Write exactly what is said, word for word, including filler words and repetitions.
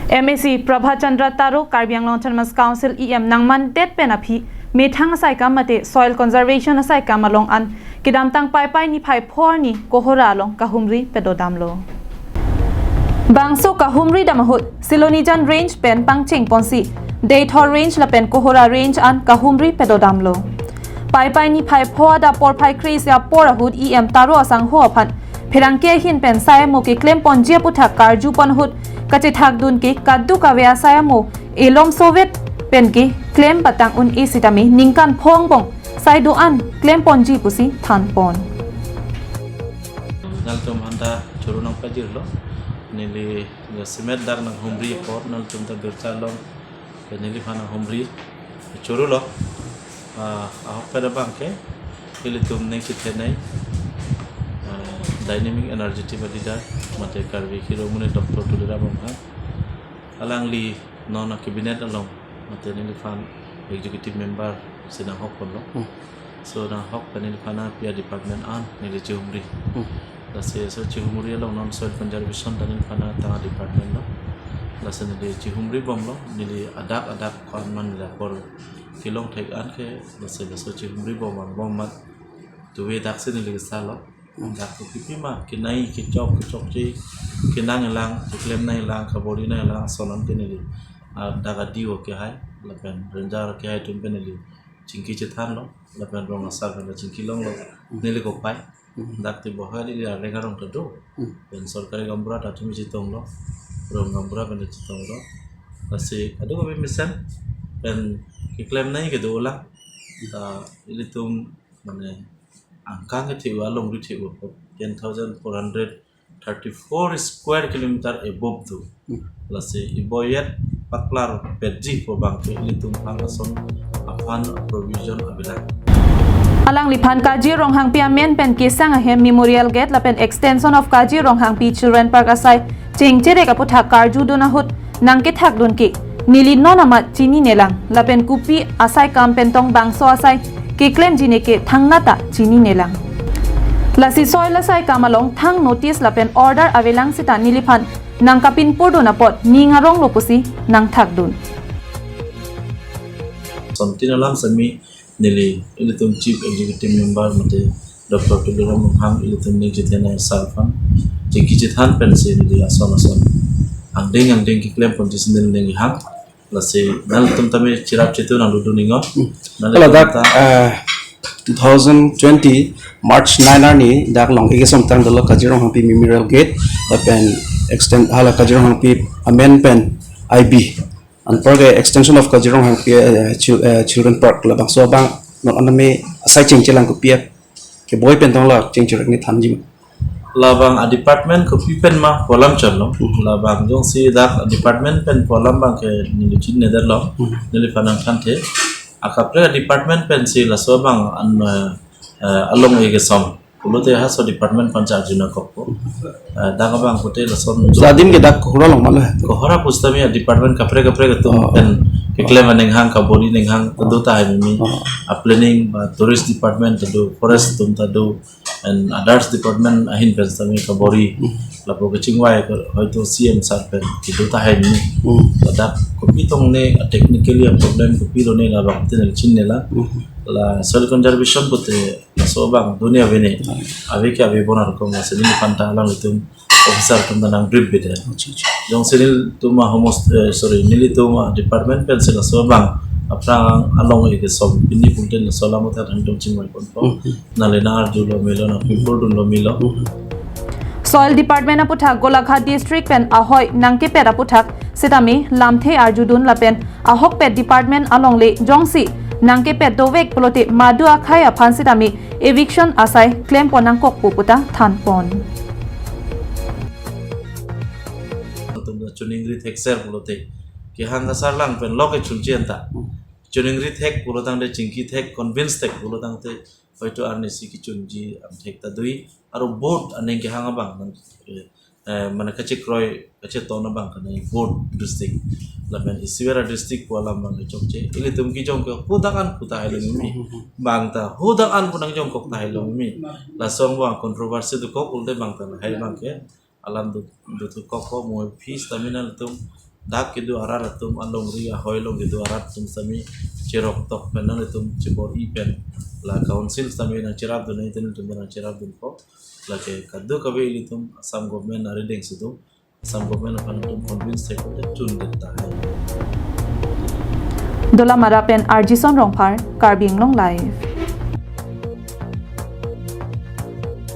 M A C Prabhat Chandra Taro, Karbi Anglong Autonomous Council E M nangmandet pen aphi methang asaikam mate soil conservation asaikam along an kedamtang Paipai niphai pho arni Kohora along kahumri padodamlo. Bangso kahumri dam ahut Silonijan Range pen pangcheng ponsi Deithor Range lapen Kohora Range an kahumri padodamlo. Paipai niphai pho adap porphai kre-isi apor ahut E M Taro asangho aphan pherangke ahin pen sai amo keklem ponji aputhak karju pon ahut kachethakdun ke kadokave asai amo elom sovet pen keklem patang un-e sitame ningkan pho angbong sai do-an klem ponji pusi than pon. Nangtum aphan ta choro nangpajirlo. Neli jasemet dak nanghumri apot nangtum ta birta long. Pen neliphan nanghumri choro lo. Ah, ahokpet abang ke ilitum ning chethenei, ah, dynamic energetic leader mate Karbi Hero Mune Doctor Tuliram Ronghang. Alangli non a cabinet along mate neliphan executive member si nanghok ponlo. Hmm. So nanghok pen neliphan api a department an neli chihumri. Hmm. Lasi so chihumri along non soil conservation ta neliphan atang a department lo. Lasi neli chihumri bomlo, neli adak adak ko-an ma neli apor kelong thek an ke, lasi laso chihumri bom an bom mat tuve dak si neli kesalo. Dak kopi pi ma kenai kechok kechokche, kenang elang, keklem nang elang, kabori nang elang, ason an ke neli, ah, dak a D O kehai lapen ranger kehai atum pen neli chingki chethanlo, lapen rong asar pen chingki longlo, neli kopai. Hmm. Dak ti bohai ili areng arong ta do. Hmm. Pen sorkari gaonbura ta tumi chetonglo, rong gaonbura pen chetonglo. Lasi kadokave mesen pen keklem nang kedo olang. Ta ilitum mane angkang kethe-u alongri the-u apot ten thousand four hundred thirty-four square kilometer above do. Hmm. Lasi iboyet paklar pedji pu abang ke ilitum aphan ason aphan provision avelang. Alangliphan Kajir Ronghangpi amen pen kesang ahem Memorial Gate lapen extension of Kajir Ronghangpi Children Park asai chengcherek aputhak karjudun ahut nangkethakdun ke neli non amat chininelang lapen kopi asaikam pen tong bangso asai keklemji ne ke thangnat ta chininelang. Lasi soil asaikam along thang notice lapen order avelang seta neliphan nangkapinpurdun apot ning aronglo pusi nangthakdun. Sontin alam sami neli ilitum Chief Executive Member mate Doctor Tuliram Ronghang ilitum ning chethenei sar aphan chingki chethan pensi neli ason ason angdeng angdeng keklem ponji si neli ning hang. Lasi nangtum tame chirap chitu nangdudun ingot. Hmm. Nangtum Kalau dak ta, eh, two thousand twenty March nine arni dak long-e kesom tang dolo Kajir Ronghangpi Memorial Gate lapen extend hala Kajir Ronghangpi amen pen I B. Anpar ke extension of Kajir Ronghangpi, eh, chil-, eh, Children Park labangso abang non aname asai chengchelang kopi a keboi pen tong la chengcherek ne thanji ma. Labang a department kopi pen ma pu alam chotlo. Hmm. Labang jongsi dak department pen pu alam abang ke neli chininedetlo. Hmm. Neliphan nangthanthe. Akaprek a department pensi laso abang an, eh, eh, along-e kesom pulote halaso department aphan charju nangkokpo. Eh, dak abang pute lason So adim ke dak Kohora along ma lo he? Kohora pusitame a department kaprek kaprek atum Oh. pen keklem aneng hang, kabori neng hang ta do tahai mimi. Oh. A planning ba tourist department ta do, forest atum ta do, and others department ahin pen sitame kabori. Hmm. Lapu kachingvai ke hoito C M sir pen kedo tahai mimi. Hmm. Ladak kopi tong ne, a technically a problem kopi lo ne labang tin chinela. Hmm. La soil conservation pute laso abang dunia vene. Hmm. Ave ke ave bon arkom la sini panta alanglitum officer atum ta nang brief bide. Acha, acha. Jongsi nelitum a homos-, eh, sorry, nelitum a department pensi laso abang aphrang along-e kesom pini pungten laso alam uthar nangtum chingvai ponpo. Hmm. Nangli nang-arjulo melo, nangpinpurdunlo melo. Hmm. Soil Department aputhak Golaghat District pen ahoi nangkepet aputhak sitame lamthe arjudun lapen ahokpet department alongle jongsi nangkepet dovek pulote madu akhai aphan sitame eviction asai klem pon nangkokpo puta than pon. Atum ta choningri thekser pulote kehang kasarlang pen lo kechunji anta. Choningri thek pulo tangte, chingki thek, convince thek pulo tangte hoito arnisi kechunji angthek ta do-i. Aro board aning kehang abang nang, eh, eh, mane kachekroi kacheton abang kanai board district. Lapen isiver a district pu alam abang kechokche. Ilitum kejong ke hadak an pu tahai lo mimi. Bang ta hadak an pu nangjongkok tahai lo mimi. Lason abang controversy dokok pulote bang ta lahai abang ke alam do, do dokok ko mo phi stamina tum dak kedo arat atum, alongri ahoi along kedo arat atum sitame cherok tok pen nangtum chebor-i pen la council sitame nangcherapdun, nangtum nangcherapdunpo. Lake kadokave ilitum Assam government arideng si do, Assam government aphan nangtum convince thekpo te chun det tahai. Dolamara pen Arjison Rongphar, Karbi Anglong Live.